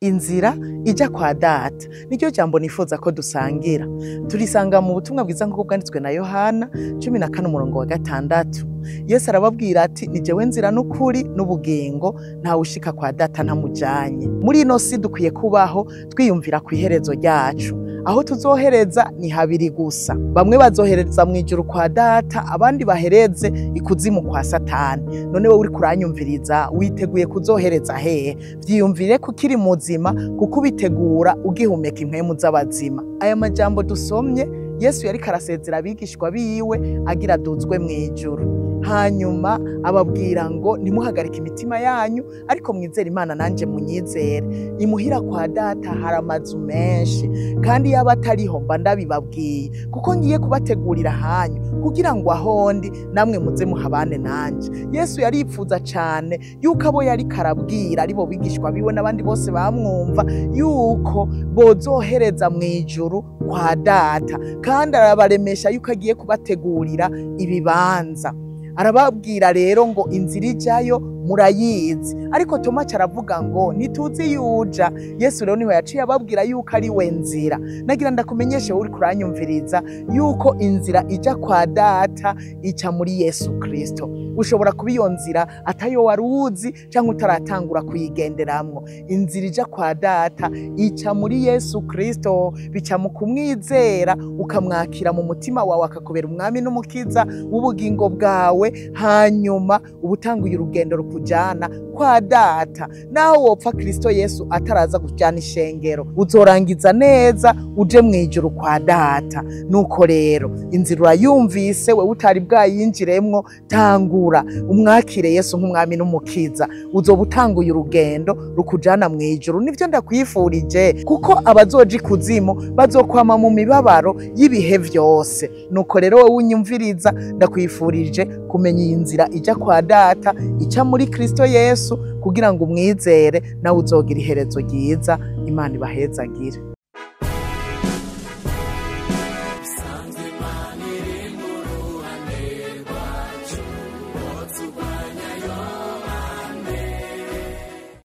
Inzira ija kwa data niryo jambo nifuza ko dusangira. Turisanga mu butumwa bwiza nk'uko bwanditswe na Yohana 14 umurongo wa 6. Yesu arababwira ati ni jewe nzira n'ukuri n'ubugingo, ntawe ushika kwa data ntamujanye. Muri ino si dukwiye kubaho twiyumvira ku iherezo ryacu. Aho tuzohereza ni habiri gusa. Bamwe bazohereza mu ijuru kwa data, abandi bahereze ikuzimu kwa Satani. None wewe uri kuranyumviriza, witeguye kuzohereza hehe? Vyiyumvire ko ukiri muzima, kuko ubitegura ugihumeka impwemu z'abazima. Aya majambo dusomye, Yesu yariko arasezera abigishwa biwe agira aduzwe mu ijuru. Hanyuma ababwira ngo ntimuhagarike imitima yanyu, ariko mwizere Imana nanje munyizere. Imuhira kwa data hari amazu menshi, kandi yaba atariho mba ndabibabwiye, kuko ngiye kubategurira hanyu kugira ngo ahondi namwe muze muhabane nanje. Yesu yaripfuza cane yuko abo yariko arabwira aribo bigishwa biwe n'abandi bose bamwumva, yuko bozohereza mu ijuru kwa data, kandi arabaremesha yuko agiye kubategurira ibibanza. Arababwira rero ngo inzira ijayo murayizi, ariko Toma aravuga ngo ntituzi yuja. Yesu rero niho yaciye ababwira yuko ari we nzira. Nagira ndakumenyeshe uri kuranyumviriza yuko inzira ija kwa data ica muri Yesu Kristo. Ushobora kuba iyo nzira atayo wari uzi canke utaratangura kuyigenderamwo. Inzira ija kwa data ica muri Yesu Kristo, bica mu kumwizera ukamwakira mu mutima wawe akakubera umwami n'umukiza w'ubugingo bwawe. Hanyuma ubutanguye urugendo rukujana kwa data. Naho wopfa Kristo Yesu ataraza kujana ishengero, uzorangiza neza uje mu ijuru kwa data. Nuko rero inzira urayumvise, wewe utari bwayinjiremwo, tangura umwakire Yesu nk'umwami n'umukiza, uzoba utanguye urugendo rukujana mu ijuru. Nivyo ndakwifurije, kuko abazoja ikuzimu bazokwama mu mibabaro y'ibihe vyose. Nuko rero wewe unyumviriza, ndakwifurije kumenya iyi nzira ija kwa data ica muri Kristo Yesu, kugira ngo umwizere nawe uzogira iherezo ryiza. Imana ibahezagire.